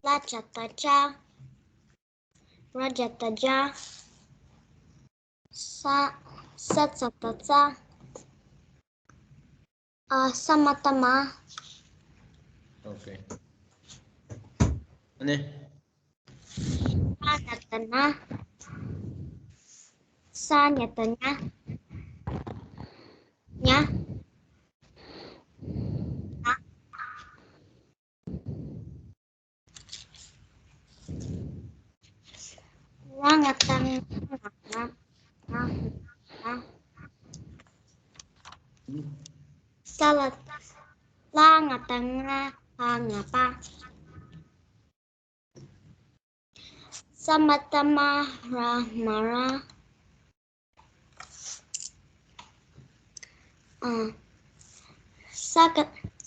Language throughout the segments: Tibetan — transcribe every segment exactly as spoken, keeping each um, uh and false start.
ལ་ཇ་བཏགས་ལྕ། ར་ཇ་བཏགས་ལྗ། ས། ས་ཙ་བཏགས་ལྩ། ཨ། ས་མ་བཏགས་སྨ། ཨོ་ཁེ། ཨ་ནི། ར་ན་བཏགས་རྣ། ས་ཉ་བཏགས་སྙ། སྙ། སྣ། ལ་ང་བཏགས་ལྔ། ལྔ། ལྔ། ལྔ། ས་ལ། ལ་ང་བཏགས་ལྔ། ལྔ། ལྔ་པ། ས་མ་བཏགས་སྨ། སྨ་ར། སྨ་ར། ཨ། ས་ཀ།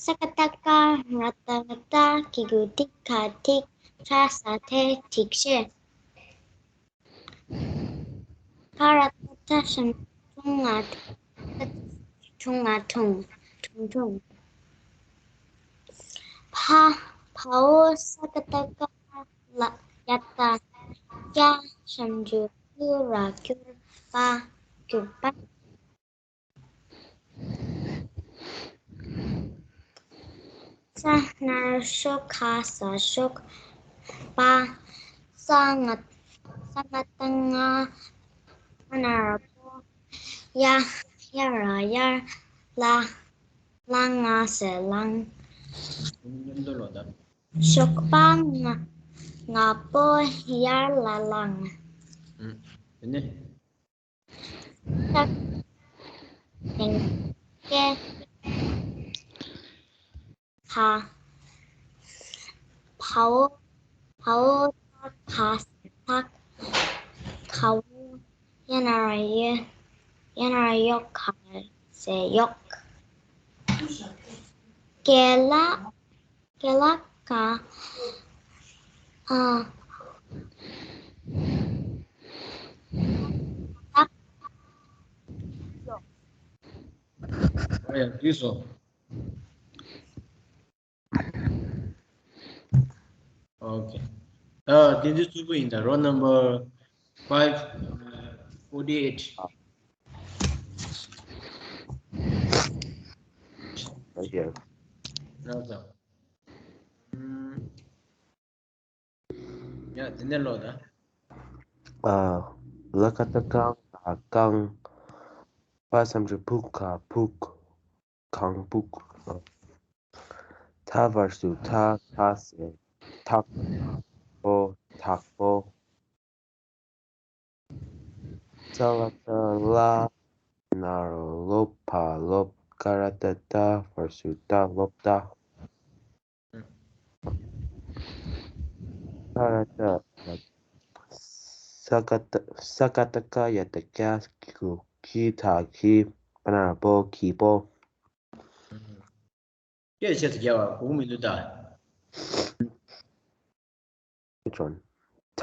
ས་ཀ་བཏགས་སྐ། ར་བཏགས་རྟ། གི་གུ་ཏི། ག་ཏི། ཁ་ས་ཐེ། སྒྲིག་ཆས། ཁ་ར་བཏགས་ཁྲ། ཤམ་ཁྲུང་ང་། ཁྲུང་ང་ཁྲུང་། ཁྲུང་ཁྲུང་། ཕ། ཕ་འོ། ས་ཀ་བཏགས་སྐ། ལ་ཡ་བཏགས་སྐྱ། ཞབས་ཀྱུ་སྐྱུ། ར་སྐྱུར་པ། སྐྱུར་པ། ས་ན་རོ་སོ། ཁ་ས་སོག། པ། ས་ང་། ས་མ་བཏགས་སྔ། པ་ན་རོ་པོ། ཡ། ཡ་ར་ཡར། ལ། ལ་ང་ས་ལང་། མཉམ་དུ་ལོ་ད། ཞོགས་པ་ང་། ང་པོ་ཡར་ལ་ལངས། ཨུམ། དེ་ནས། ཏག་ཏིང་ཀེ། ཁ། ཕའོ། ཕའོ་ཏ་ཁ་ས་ཐག། ཁའོ་ཡ་ན་ར་ཡོ། ཡ་ན་ར་ཡོ་ག་ས་གཡོག། ཀེ་ལ། ཀེ་ལ་ཀ། ཨ། ཨ་ཡ། དུས་སོ། Okay. ད་དེ་འདི་གཙོ་བོ་ཡིན། ད་roll number five forty eight. Okay. རག་སོང་། ཡ། དེ་ནས་ཀློག་དང་། ཨ། ལ་ཀ་བཏགས་ལྐ། ལྐང་། ཕ་གསུམ་འགྲེང་བུ། ཕུག་ག་ཕུག། ལྐང་ཕུག། ཐ་བར་སུ་ཐ། ཐ་ས་ཐག། པོ། ཐག་པོ། ཙ་ལ་བཏགས་ཙླ། ན་རོ་ལོ་ཕ་ལོབ། ཀ་ར་བཏགས་ཀྲ། བར་སུ་ཏ། ཀློབ་ཀྲ། ཁ་ར་བཏགས་ཁྲ། ས་ཀ་བཏགས་ས་ཀ་བཏགས་སྐ། ཡ་བཏགས་སྐྱ། གི་གུ་གི། ཐ་གི། པ་ན་རོ་པོ། གི་པོ། སྐད་ཆེད་དུ་རྒྱག་པ་གོ་གི་མི་འདུག་ད། ཐ་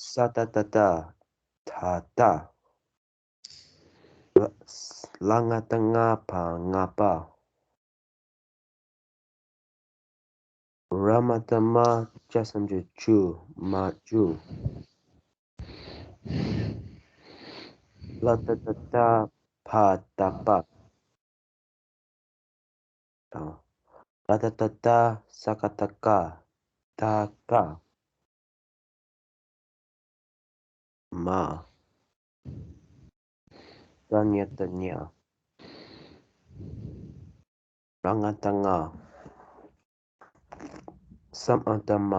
ས་ཏ་བཏགས་ཏྲ། ཐ་ཏྲ། ལ་ལ་ང་བཏགས་ལྔ། ཕ་ལྔ་པ། ར་མ་བཏགས་རྨ། ཅ་གསུམ་འགྲེང་ཅུ། རྨ་ཅུ། ལ་ཏ་བཏགས་ལྟ། ཕ་ལྟ་པ། ལ་ཏ་བཏགས་ལྟ། ས་ཀ་བཏགས་སྐ། ལྟ་སྐ། མ། ཙ་ཉ་བཏགས་ཙྙ། ར་ང་བཏགས་རྔ། ས་མ་བཏགས་སྨ།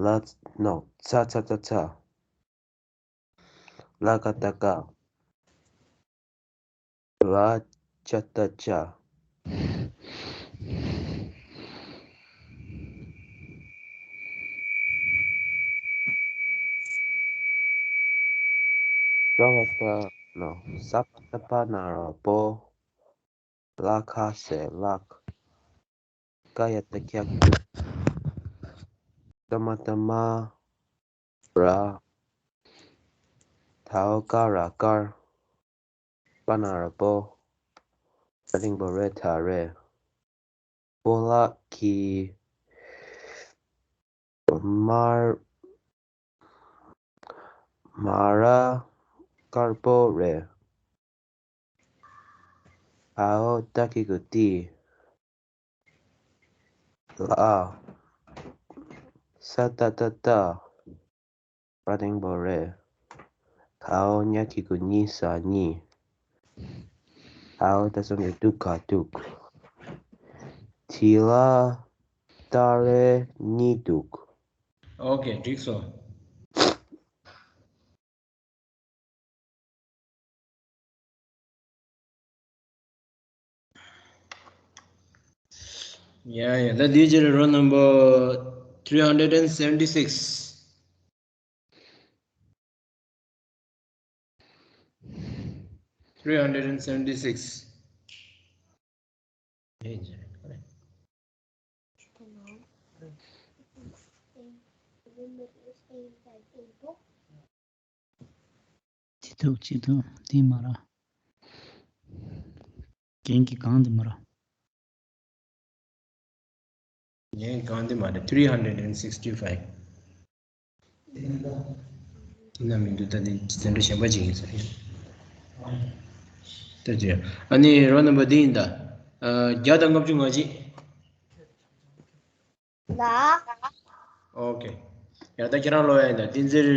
ལ། no། ཚ་ཚ་བཏགས་ཚ། ལ་ཀ་བཏགས་ལྐ། ལ་ཅ་བཏགས་ལྕ། ཙ་བ་བཏགས་ཙྲ། ས་པ་བཏགས་སྤ། ན་རོ་སྤོ། ལ་ཁ་ས་ལགས། ཀ་ཡ་བཏགས་ཀྱ། ཀ་མ་བཏགས་ཀྨ། ར། ད་འོག་ཀ་ར་དཀར། པ་ན་རོ་པོ། ད་འགྲེང་བུ་རེ་ད་རེད། པོ་ལགས་ཀྱི་མར་མ་ར་དཀར་པོ་རེད། ཨའོ་ཏ་གི་གུ་ཏི། ལ། ས་ཏ་ཏ་ཏ། ར་ལྡེམ་པོ་རེད། ཁའོ་ཉ་གི་གུ་ཉི་ས་གཉིས། ཨའོ་ཏ་ཟ་འགྲེང་བུ་ཏུ་ག་ཏུག། དི་ལ་ཏ་རེ་གཉིས་འདུག། ཨོ་ཀེ། འགྲིག་སོང་། ཡ་ཡ། ད་འདིའི་རྗེས་ལ་roll number three hundred and seventy six. Three hundred and seventy six. ཅི་འདུག་ཅི་འདུག་འདི་མ་ར། རྒན་གྱི་གང་འདི་མ་ར། ངས་གང་འདི་མ་རེད། three hundred and sixty five. ན་མི་འདུག་ད་འདི་དེ་འདྲ་གཞན་པ་ཅིག་ཡིན་ས་རེད། ད་དེ་ཨ་ནི་roll number འདི་ཡིན་ད། ཨ། བརྒྱ་དང་ལྔ་བཅུ་ང་གཅིག། ལ། ཨོ་ཀེ། ཡ་ད་ཁྱེད་རང་ཀློག་ཡ་ཡིན་ད། བསྟན་འཛིན།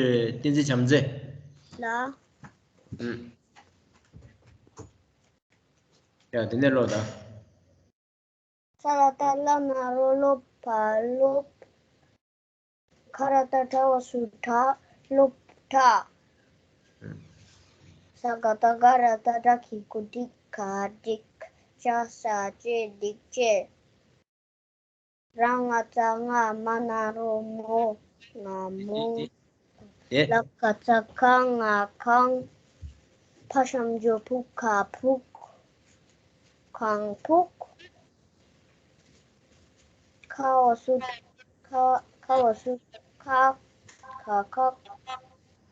བསྟན་འཛིན་བྱམས་བརྩེ། ལ། ཨུམ། ཡ་དེ་ནས་ཀློག་ད། ས་ལ་ཏ་སླ་ན་རོ་སློ་ཕ་སློབ། ཁ་ར་ཏ་ཁྲ་འོ་སུ་ཁྲ་སློབ་ཁྲ། ས་ག་ཏ་ག་ར་ཏ་སྒྲ་གི་གུ་སྒྲིག་ག་སྒྲིག། ཅ་ས་ཅེ་སྒྲིག་ཅེ། ར་ང་ཙ་རྔ། མ་ན་རོ་མོ། རྔ་མོ། ལ་ག་ཙ་ཁ། རྔ་ཁང་། ཕ་ཞབས་ཀྱུ་ཕུ་ག་ཕུག། ཁང་ཕུག། ཁ་འོ་སུ་ཁ། ཁ་འོ་སུ་ཁ། ཁ་ཁག་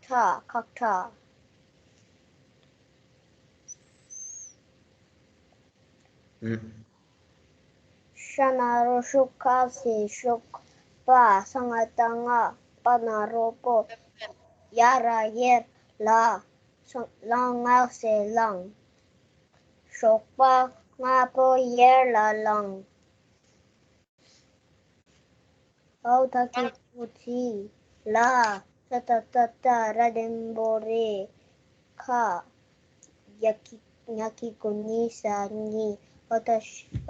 ཁྲ། ཁག་ཁྲ། ཤ་ན་རོ་ཤུ། ཁ་ས་ཤུག། པ། ས་ང་ཏ་རྔ། པ་ན་རོ་པོ། ཡ་ར་ཡེར། ལ། ལ་ང་ས་ལང་། ཞོགས་པ་སྔ་པོ་ཡར་ལ་ལངས། ཨའོ་ཏ་གི་གུ་ཏི། ལ། ས་ཏ་ཏ་ཏ། ར་ལྡེམ་པོ་རེད། ཁ། ཡ་གི་ཉ་གི་གུ་ཉི་ས་གཉིས། ཨའོ་ཏ་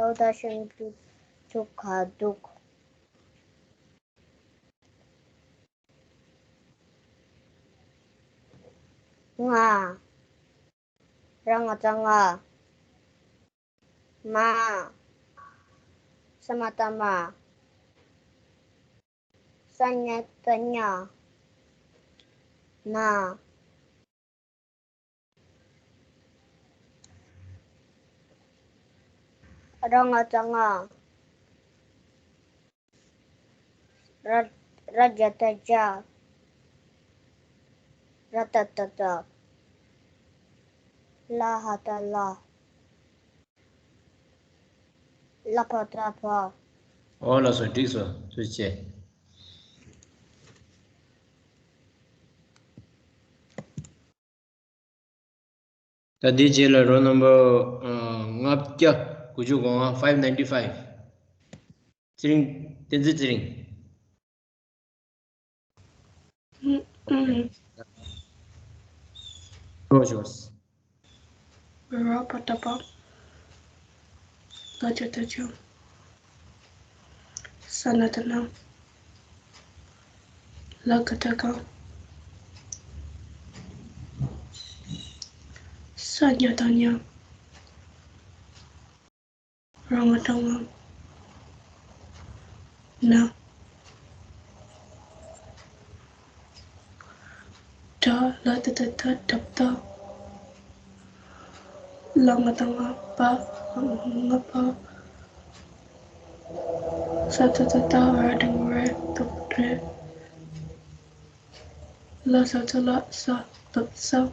ཨའོ་ཏ་ཞབས་ཀྱུ་ཐུ་ག་ཐུག། རྔ། ར་ང་ཙ་རྔ། མ། ས་མ་ཏ་མ། ས་ཉ་ཏ་སྙ། ན། ར་ང་ཙ་རྔ། ར། ར་ཇ་ཏ་རྗ། ར་ཏ་ཏ་རྟ། ལ་ཧ་ཏ་ལྷ། ལ་ཕ་ཏ་ཕ། ཨོ་ལགས་སོ། འགྲིག་སོང་། ཐུགས་རྗེ་ཆེ། ད་འདིའི་རྗེས་ལ་roll number ལྔ་བརྒྱ་དགུ་བཅུ་གོ་ལྔ། five ninety five. ཚེ་རིང་། བསྟན་འཛིན་ཚེ་རིང་། ཨུམ། ཨུམ། ཀློག་ཤོག། ར་པ་ཏ་པ། ལ་ཇ་ཏ་ལྗ། ས་ན་ཏ་སྣ། ལ་ག་ཏ་ལྔ། ས་ཉ་ཏ་སྙ། ར་ང་ཏ་རྔ། ན། ད། ལ་ཏ་ཏ་རྡ་རྡབ་ད། ལ་ང་ཏ་ལྔ། པ། རྔ་པ། ས་ཏ་ཏ་སྟ། ར་ལྡེམ་པོ་རེ། རྡོག་རྡོག་རྡེ། ལ་ས་ཏ་ལྷ། ས་རྡོ་རྡོག་རྡོ་ས།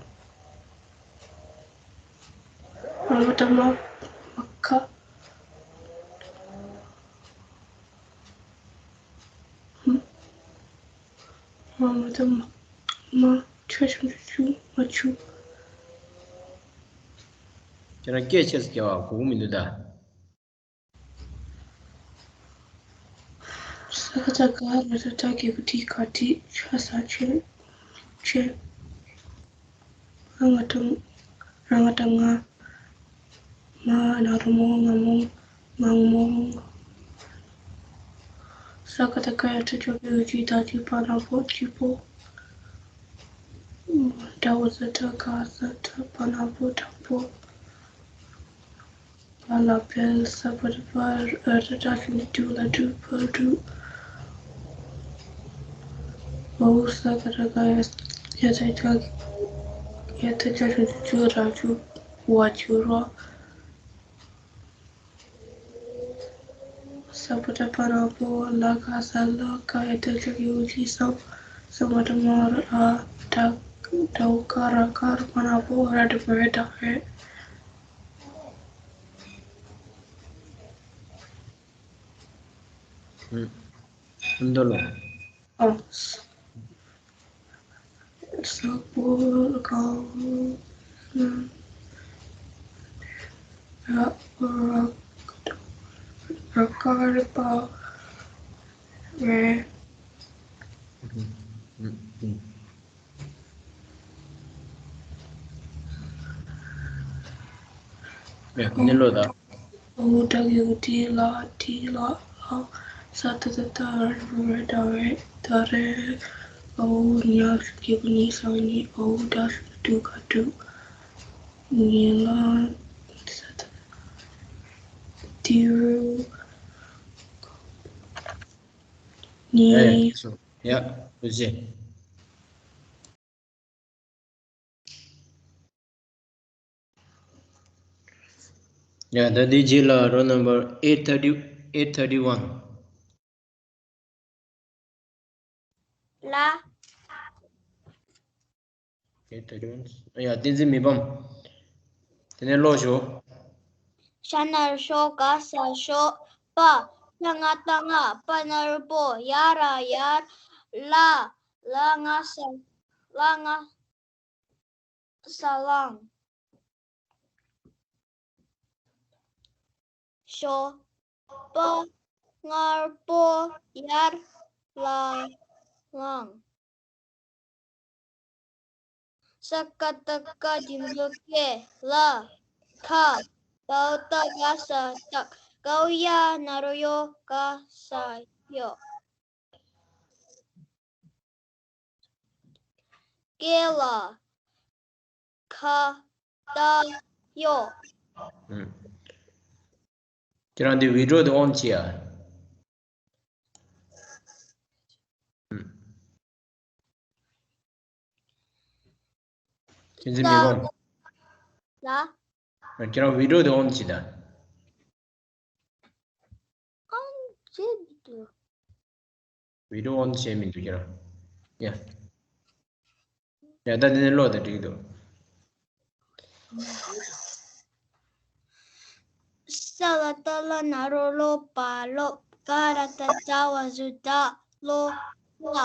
ར་མ་ཏ་རྨ། རྨ་ཁ། མ་མ་ད་མ་མ་ཆ་ཆུང་ཆུང་ཆུང་མ་ཆུ། ཁྱེད་རང་སྐད་ཆེ་ཙམ་རྒྱག་པ་གོ་གི་མི་འདུག་ད། ས་ཀ་ད་ག་ར་ཏ་ཏ་གི་གུ་ཏི་ག་ཏི་ཆ་ས་ཆེ་ཆེ། ང་ང་ཏང་ར་ང་ཏང་ང་། མ་ན་རོ་མོ་ང་མོ་ངང་མོ། ས་ཀ་ད་ག་ཡ་ཏ་ཅོ་གི་གུ་ཅི་ད་ཅི་པ་ན་པོ་ཅི་པོ། ད་འོ་ས་ད་ག་ས་ད་པ་ན་པོ་ད་པོ། ཕ་ལ་ཕལ། ས་བ་ར་བར། འ་ད་ཏྲ་ཞབས་ཀྱུ་འདུ་ལ་འདྲུ། ཕར་འདྲུ། འོ་ས་ག་ར་ག་ཡ་ཡ་ད་ཅ་ཡ་ད་ཅ་ཞབས་ཀྱུ་ཇུ་ར་ཇུ། བ་ཇུ་ར། ས་བ་ར་བར་ར་བོ། ལ་ག་ས་ལ། ག་ཡ་ད་ཅ་གི་གུ་ཅི་ས། ས་མ་ར་མ་ར་ཨ། ད་ད་འོ་ཀ་ར་གར། པ་ན་པོ་ར་ད་པ་ར་ད་རེད། ཨུམ། ཨུམ་ད་ལོ། ཨ། ས་པོ་ག་ར་ར་ར་ཀ་ར་པ་རེད། ཨུམ། ཨུམ། ཡ། ནི་ལོ་ད། འོ་ད་གི་གུ་ཏི་ལ་ཏི་ལ་ཨ། ས་ད་ད་ད་ར་ར་ད་རེད་ད་རེད། འོ་ཉ་གི་གུ་ཉི་ས་ཉི། འོ་ད་ཞབས་ཀྱུ་འདུ་ག་འདྲུ། ཉི་ལ་ས་ད་ཏི་རུ་ཉི། ཡ་ཡ། སོ། ཡ། ཐུགས་རྗེ་ཆེ། ཡ། ད་འདི་རྗེས་ལ་roll number eight thirty, eight thirty one. ལ། eight thirty one. ཡ། བསྟན་འཛིན་མི་ཕམ། དེ་ནས་ཀློག་ཞུ། ཤ་ན་རོ་ཤོ། ག་ས་གསོ། པ། ཤ་ང་བཏགས་སྔ། པ་ན་རོ་པོ། ཡ་ར་ཡར། ལ། ལ་ང་ས། ལ་ང་ས་ལང་། ཞོ། པ་སྔར་པོ། ཡར་ལ་ལང་། ས་ཀ་བཏགས་སྐ། འགྲེང་བུ་སྐེ། ལ། ཁ། ད་འོ་ད་ག་ས་བཏགས། ག་འོ་ཡ། ན་རོ་ཡོ། ག་ས་ཡོ། སྐེ་ལ། ཁ། ད་ཡོ། ཨུམ། ཁྱེད་རང་འདི་video་དེ་on་བྱེད་ཨ། ཨུམ། བསྟན་འཛིན་མི་ཕམ། ལ། ཁྱེད་རང་video་དེ་on་བྱེད་ད། on་བྱེད་མི་འདུག video on་བྱེད་མི་འདུག་ཁྱེད་རང་། ཡ། ཡ། ད་དེ་ནས་ཀློག་དང་འགྲིག་འདུག་ས་ལ་བཏགས་སླ། ན་རོ་སློ། བ་སློབ། ག་ར་བཏགས་གྲ། བ་ཟུར་གྲ། སློ་བ།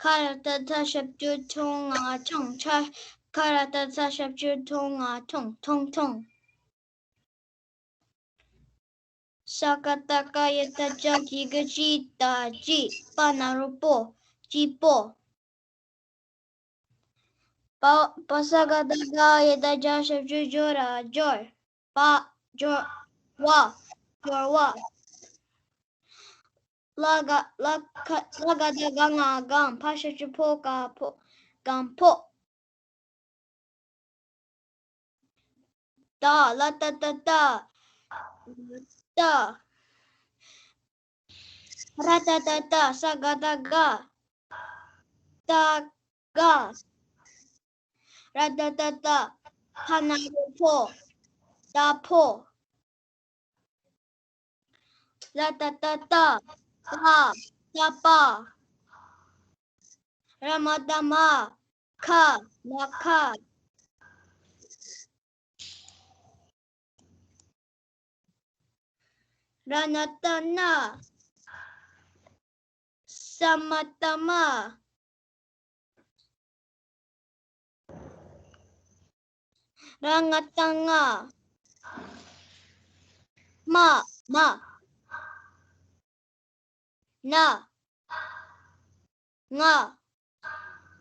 ཁ་ར་བཏགས་ཁྲ། ཞབས་ཀྱུ་ཁྲོ། ང་ཁྲོངས། ཁྲ། ཁ་ར་བཏགས་ཁྲ། ཞབས་ཀྱུ་ཁྲོ། ང་ཁྲོངས། ཁྲོང་ཁྲོངས། ས་ཀ་བཏགས་སྐ། ཡ་བཏགས་སྐྱ། གི་གུ་གྱི། ད་གྱི། པ་ན་རོ་པོ། སྐྱིད་པོ། པ། པ་ས་ཀ་བཏགས་པ། ག་ཡ་བཏགས་གྱ། ཞབས་ཀྱུ་གྱོ་ར་སྐྱོར། པ། སྐྱོར་བ། སྐྱོར་བ། ལ་ག་ལ་ཁ་ལ་ག་བཏགས་སྒ། ང་སྒང་། ཕ་ཞབས་ཀྱུ་ཕོ། སྒང་ཕོ། སྒང་ཕོ། ད། ལ་ཏ་བཏགས་ཏ། ཏ། ར་ཏ་བཏགས་རྟ། ས་ག་བཏགས་སྒ། རྟ་སྒ། ར་ཏ་བཏགས་རྟ། ཕ་ན་རོ་ཕོ། རྟ་ཕོ། ལ་ཏ་བཏགས་ལྟ། ལྷ། རྟ་པ། ར་མ་བཏགས་རྨ། ཁ། རྨ་ཁ། ར་ན་བཏགས་རྣ། ཙ་མ་བཏགས་མ། ར་ང་བཏགས་རྔ། མ། མ། ན། ང་།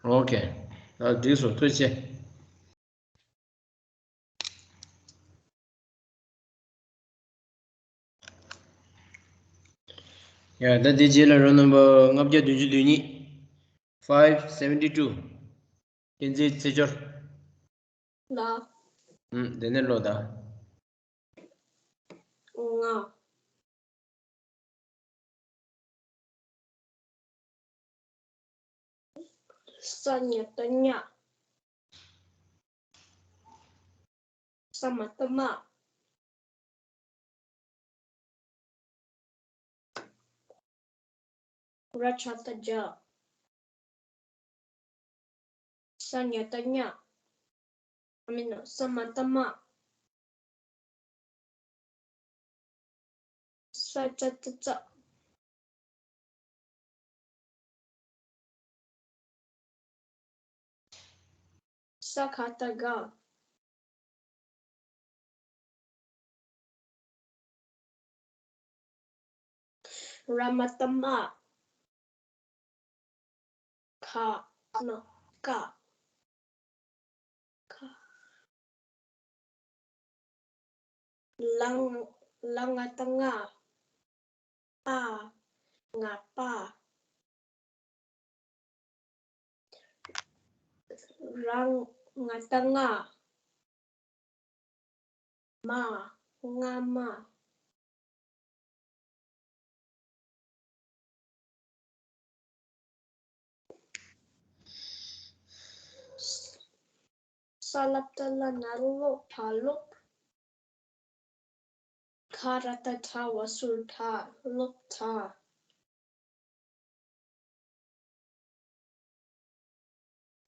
ཨོ་ཁེ། ཨ། འགྲིག་སོང་། ཐུགས་རྗེ་ཆེ། ཡ། ད་དེ་རྗེས་ལ་རོལ་ནམ་བར་ལྔ་བརྒྱ་བདུན་ཅུ་དོན་གཉིས། Five seventy two། བསྟན་འཛིན་ཚེ་སྐྱོར། ལ། ཨུམ། དེ་ནས་ཀློག་དང་། ང་། ས་ཉ་བཏགས་སྙ། ས་མ་བཏགས་སྨ། ར་ཇ་བཏགས་རྒྱ། ས་ཉ་བཏགས་སྙ། ཨ་མིན་ནོ། ས་མ་བཏགས་སྨ། ས་ཙ་བཏགས་སྩ། ས་ག་བཏགས་སྒ། ར་མ་བཏགས་རྨ། ག་ན་ཀ། ལ་ང་བཏགས་སྔ། པ། སྔ་པ། ར་ང་བཏགས་རྔ། མ། སྔ་མ། ས་ལ་བཏགས་སླ། ན་རོ་སློ། ཕ་སློབ། ཁ་ར་བཏགས་ཁྲ། བ་ཟུར་ཁྲ། སློབ་ཁྲ།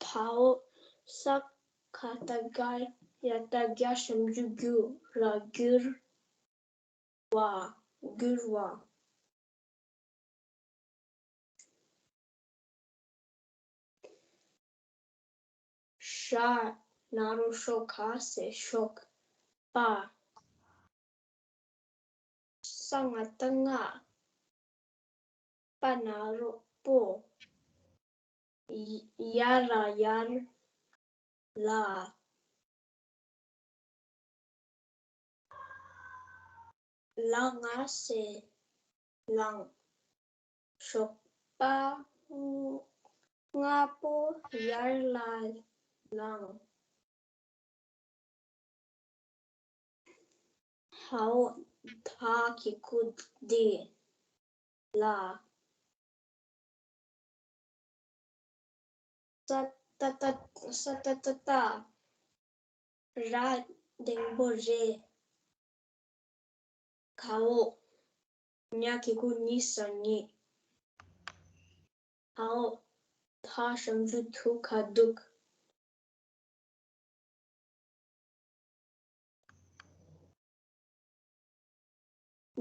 བའོ། ས་ག་བཏགས་སྒ། ཡ་བཏགས་ཡ། ཞབས་ཀྱུ་སྒྱུ། ར་སྒྱུར་བ། སྒྱུར་བ། ཞ་ན་རོ་ཞོ། ག་ས་ཞོགས། པ། ས་ང་བཏགས་སྔ། པ་ན་རོ་སྤོ། ཡ་ཡ་ར་ཡར་ལ། ལ་ང་ས་ལང་། ཞོགས་པ་སྔ་པོ་ཡར་ལ་ལངས། ཧའོ། ད་གི་གུ་དི་ལ། ས་ཏ་ཏ། ས་ཏ་ཏ་སྟ། ར་འགྲེང་བུ་རེ། གའོ། ཉ་གི་གུ་ཉི་ས་ཉི། ཧའོ། ཐ་ཞབས་ཀྱུ་ཐུ། ག་དུག།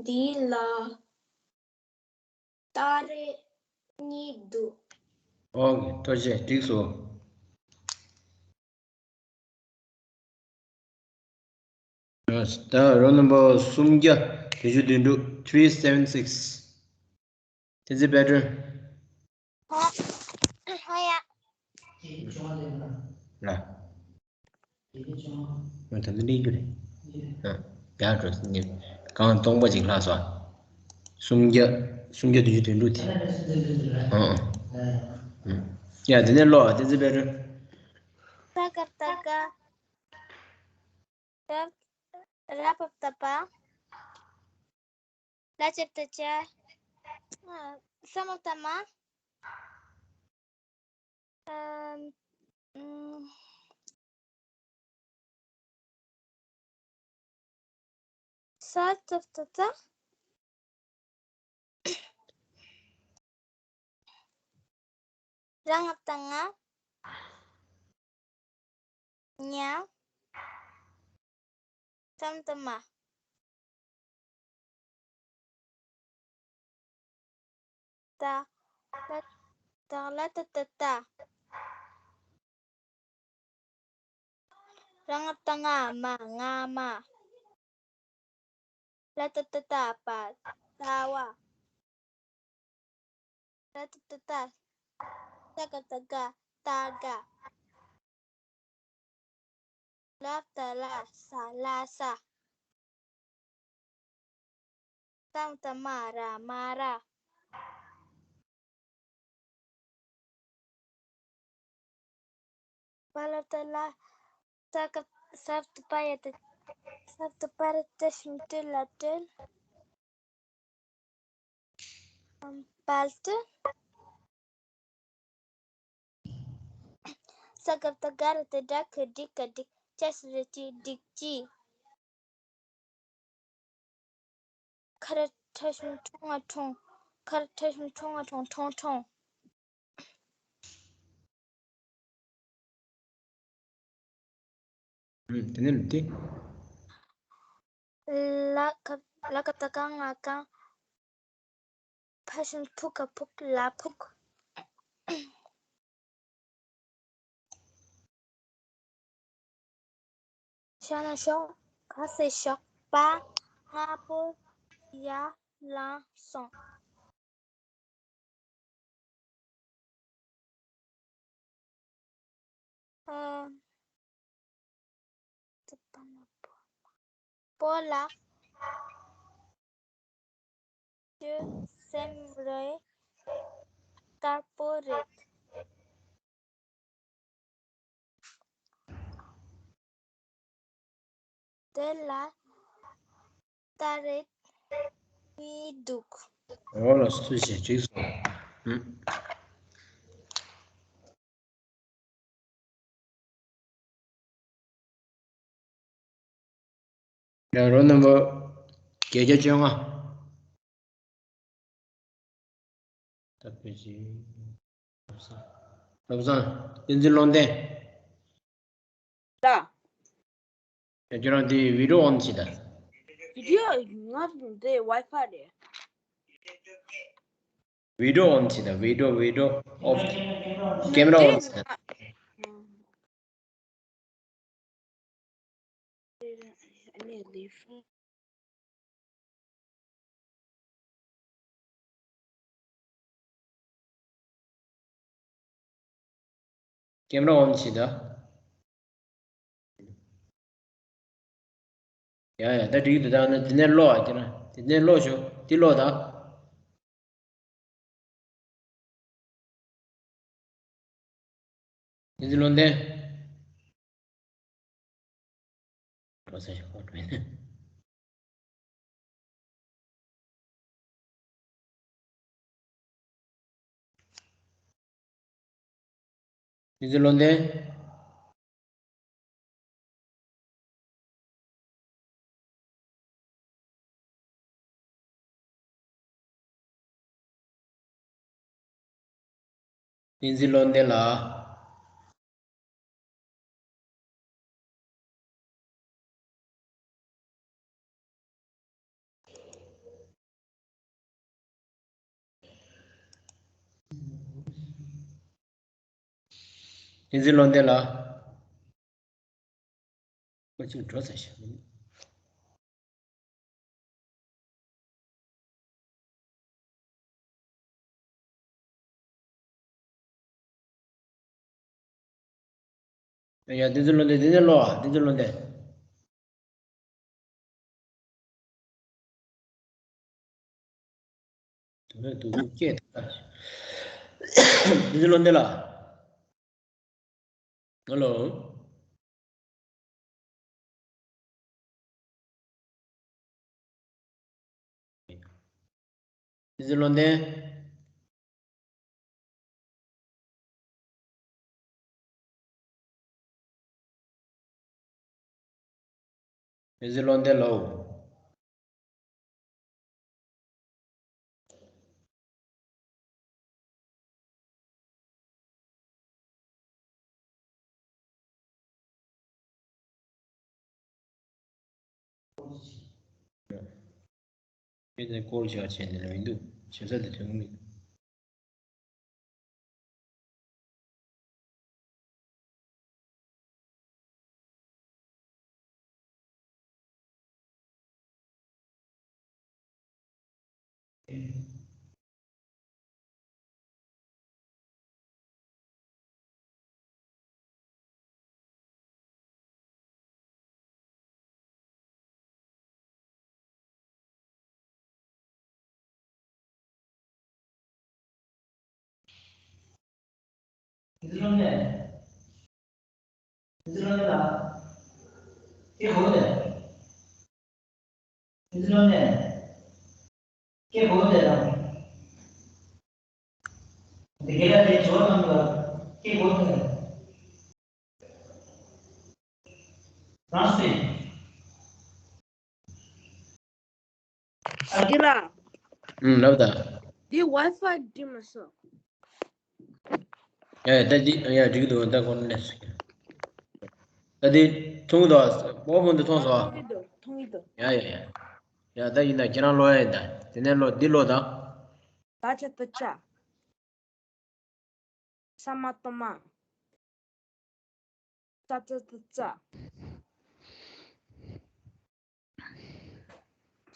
འདི་ལ་སྟ་རེ་གཉིས་འདུག། ཨོ་ཁེ། ཐུགས་རྗེ་ཆེ། འགྲིག་སོང་། ད་རོལ་ནམ་བར་སུམ་བརྒྱ་བདུན་ཅུ་དོན་དྲུག། Three seven six། བསྟན་འཛིན་དཔལ་སྒྲོན། ཧོ། ཧོ་ཡ། ལ། ང་ད་ལྟ་གླེང་རྒྱུ་རེད། ཨ། ཡག་འགྲོ་ཟིན་ནི། གང་སྟོང་པ་ཅིག་ལྷག་སོང་། སུམ་བརྒྱ། སུམ་བརྒྱ་བདུན་ཅུ་དོན་དྲུག་དེ། ཨ་ཨ། ཨ། ཡ། དེ་ནས་ཀློག་ཨ། བསྟན་འཛིན་དཔལ་སྒྲོན། ས་ག་བཏགས་སྐ། ར། ར་བ་བཏགས་སྦ། ལ་ཇ་བཏགས་ལྗ། ཨ། ས་མ་བཏགས་སྨ། ཨམ། ཨུམ། ས་ཏ་བཏགས་སྟ། ར་ང་བཏགས་རྔ། ཉ། ས་མ་བཏགས་སྨ། ཏ། ད་ལ་ཏ་བཏགས་ལྟ། ར་ང་བཏགས་ལྔ་མ་ལྔ་མ། ལ་ཏ་བཏགས་ལྟ་བ་ལྟ་བ། ར་ཏ་བཏགས་རྟ། ས་ག་བཏགས་སྒ་ལྟ་སྒ། ལ་བཏགས་ལ་ས་ལ་ས། ཏ་མ་བཏགས་མ་ར་མ་ར། པ་ལ་བཏགས་པ་ལ། ས་ག་ས་བཏགས་པ་ཡ་ཏ། ས་བཏགས་པ་ར་ཏ་ཞབས་ཀྱུ་ཏི་ལ་ཏིལ། པལ་ཏི། ས་ག་བཏགས་སྒ་ར་ཏ་སྒྲ་གི་སྒྲིག་ག་སྒྲིག་ཅེས་སུ་རེ་ཅི་སྒྲིག་ཅི། ཁ་ར་ཁྲ་ཞབས་ཀྱུ་ཁྲོ་ང་ཁྲོང་། ཁ་ར་ཁྲ་ཞབས་ཀྱུ་ཁྲོ་ང་ཁྲོང་ཁྲོང་ཁྲོང་། ཨུམ། དེ་ནས་ལ་དེ། ལ་ག་ལ་ག་བཏགས་ལྒ་ལྔ་ལྒང་། ཕ་ཞབས་ཀྱུ་ཕུ་ག་ཕུག་ལ་ཕུག། ཤ་ན་ཤོག་ག་ས་ཤོག་པ། སྔ་པོ་ཡར་ལངས་སོང་། ཨ། པོ་ལ། ཁྱོད་སེམས་རེ་དཀར་པོ་རེད། དེ་ལ་ད་རེས་མི་འདུག་འོ་ལགས་སོ། ཐུགས་རྗེ་ཆེ། འགྲིག་སོང་། ཨུམ། ཡ། རོལ་ནམ་བར་བརྒྱད་བརྒྱ་བཅོ་ལྔ། ད་ཕལ་ཆེར། བློ་བཟང་། བསྟན་འཛིན་བློ་ལྡན། ད། ཡ། ཁྱོད་རང་དེ་བི་ཌི་ཡོ་ཨོན་བྱེད་ད། བི་ཌི་ཡོ་ང་འདི་ཝའི་ཕའི་རེད། བི་ཌི་ཡོ་ཨོན་བྱེད་ད། བི་ཌི་ཡོ། བི་ཌི་ཡོ་ཨོཕ། ཀེམ་ར་ཨོན་བྱེད་ད། ཀེམ་ར་ཨོན་བྱེད་ད། ཡ་ཡ། ད་འགྲིག་འདུག་ད་ནི་དེ་ནས་ཀློག་ཨ། ཁྱེད་རང་དེ་ནས་ཀློག་ཤོག་དེ་ཀློག་ད། བསྟན་འཛིན་བློ་ལྡན། འགྲོ་ས་ཞིག་ཧོ་འགྲོ་ཡིན། བསྟན་འཛིན་བློ་ལྡན། བསྟན་འཛིན་བློ་ལྡན་ལགས། བསྟན་འཛིན་བློ་ལྡན་ལགས། ཁོ་ཅིག་འགྲོ་ཚར་ཤག་ཡ། བསྟན་འཛིན་བློ་ལྡན། དེ་ནས་ཀློག་ཨ། བསྟན་འཛིན་བློ་ལྡན། དུ་མས་དུ་བུ་སྐད་དུ་ལྟ། བསྟན་འཛིན་བློ་ལྡན་ལགས། ཧེ་ལོ། བསྟན་འཛིན་བློ་ལྡན། བསྟན་འཛིན་བློ་ལྡན་ལགས། ཁྱེད་ཚོས་ཀོལ་བྱས་བྱས་ནས་ལོས་འདུག་བྱེད་ས་དེ་ཐོན་གི་མེད། ཨིན་ཇི་ལོ་ནས། ཨིན་ཇི་ལོ་ནས་ལ། ཁྱེད་གོ་ནས། ཨིན་ཇི་ལོ་ནས། ཁྱེད་གོ་ནས་ལ། འདི་ག་ལ་དེ་ཇོ་ནམ་ལ། ཁྱེད་གོ་ནས། རང་སྲིད། ཨ་ཀི་ལ། ཨུམ། ལབ་ད། འདི་ཝའི་ཕའི་འགྲིག་མ་སོང་། ཡ་ཡ། ད་འདི་ཡ་འགྲིག་འདུག་ད་ཁོ་ནས། ད་འདི་མཐོང་གི་འདུག་སྨོ་ཕུ་འདི་མཐོང་སོང་། མཐོང་གི་འདུག་མཐོང་གི་འདུག་ཡ་ཡ་ཡ། ཡ་ད་ཡིན་ན་ཁྱེད་རང་ཀློག་ཡ་ཡིན་ད། དེ་ནས་ཀློག་འདི་ཀློག་ད། ད་ཆ་ད་ཆ། ས་མ་བཏགས་སྨ། ཙ་ཙ་ཙ་ཙ།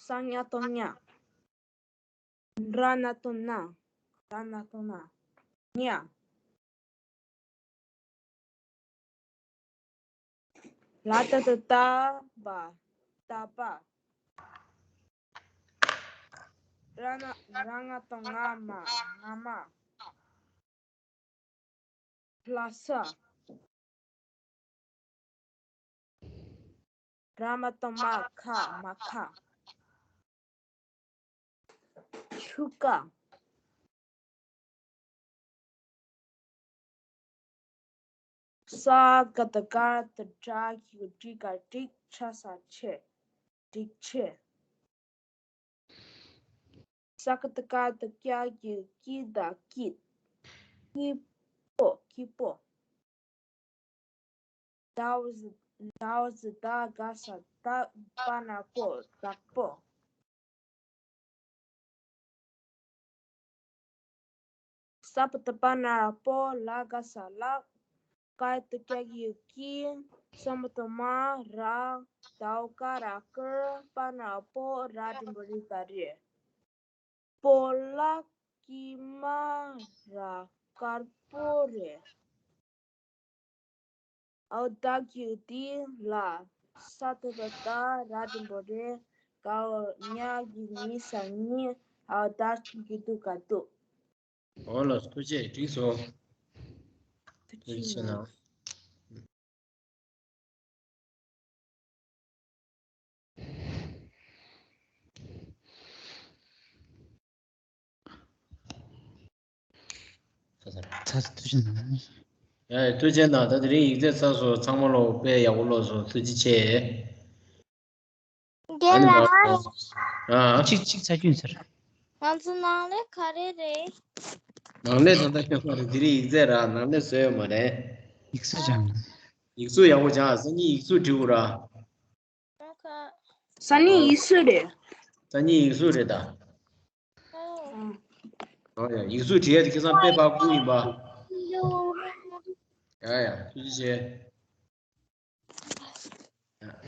ས་ཉ་བཏགས་སྙ། ར་ན་བཏགས་ན། ར་ན་བཏགས་ན། སྙ། ལ་ཏ་བཏགས་ལྟ་བ། ལྟ་བ། ར་ན་ར་ང་བཏགས་རྔ་མ། རྔ་མ། ལྷ་ས། ར་མ་བཏགས་རྨ། ཁ། རྨ་ཁ། ཆུ་ཀ། ས་ཀ་བཏགས་སྐ། ཏ་ཏྲ་གི་གུ་སྐྲི། སྐྲིད། ཆ་ས་ཆེ། སྐྲིད་ཆེ། ས་ཀ་བཏགས་སྐ། ཏ་སྐྱ་གི་གུ་སྐྱི། ད་སྐྱིད། སྐྱིད་པོ། སྐྱིད་པོ། ད་འོག་ཟ། ད་འོག་ཟ་བདག། ག་ས་བདག། པ་ན་པོ། བདག་པོ། ས་པ་བཏགས་སྤ། ན་ར་སྤོ། ལ་ག་ས་ལགས། ཀ་ཏ་སྐྱ་གི་གུ་སྐྱི། ས་མ་བཏགས་སྨ། ར། ད་འོག་ཀ་ར་དཀར། པ་ན་ར་པོ། ར་འགྲེང་བུ་རི། ད་རེད། སྤོ་ལགས་ཀྱི་སྨ་ར་དཀར་པོ་རེད། འ་འོག་ད་གི་གུ་དི། ལ། ས་ཏ་བཏགས་སྟ། ར་འགྲེང་བུ་རེ། ག་འོག་ཉ་གི་གུ་ཉི། ས་ཉི། འ་འོག་ད་གི་གུ་དུ། ག་དུ། འོ་ལགས་སོ། ཐུགས་རྗེ། འགྲིག་སོང་། ཐུགས་རྗེ་ཆེ་གནང་། ཚར་སོང་། ཐུགས་རྗེ་གནང་། ཡ་ཡ། ཐུགས་རྗེ་གནང་། ད་དེ་རིང་ཡིག་ཚད་ཚར་སོང་། ཚང་མ་ལོ་དཔེ་ཡག་པོ་ཀློག་སོང་། ཐུགས་རྗེ་ཆེ། རྒན་ལགས། ཨ། གཅིག་གཅིག་ཚར་གྱི་ཡིན་ཟེར། ང་ཚོ་ནང་ལས་ག་རེ་རེད། ནང་ལས་ད་ལྟ་ཁྱོད་མ་རེད། དེ་རིང་ཡིག་ཚད་ར། ནང་ལས་བཟོས་ཡོད་མ་རེད། ཡིག་གཟུགས་སྦྱང་། ཡིག་གཟུགས་ཡག་པོ་སྦྱང་། སང་ཉིན་ཡིག་གཟུགས་བྲིས་དགོས་ར། སང་ཉིན་ཡིག་གཟུགས་རེད། སང་ཉིན་ཡིག་གཟུགས་རེད་ད། ཨོ་ཡ། ཡིག་གཟུགས་བྲིས་ཡ་དེ་ཁ་སང་དཔེ་ཕར་བསྐུར་ཡིན་པ། ཡ་ཡ། ཐུགས་རྗེ་ཆེ།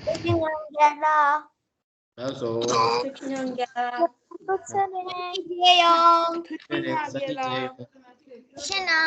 ཐུགས་རྗེ་གནང་རྒན་ལགས། ལགས་སོ། ཐུགས་རྗེ་གནང་རྒན་ལགས། ཐུགས་རྗེ་ཆེ། ཐུགས་རྗེ་ཆེ། ཐུགས་རྗེ་གནང་རྒན་ལགས། ཐུགས་རྗེ་གནང་།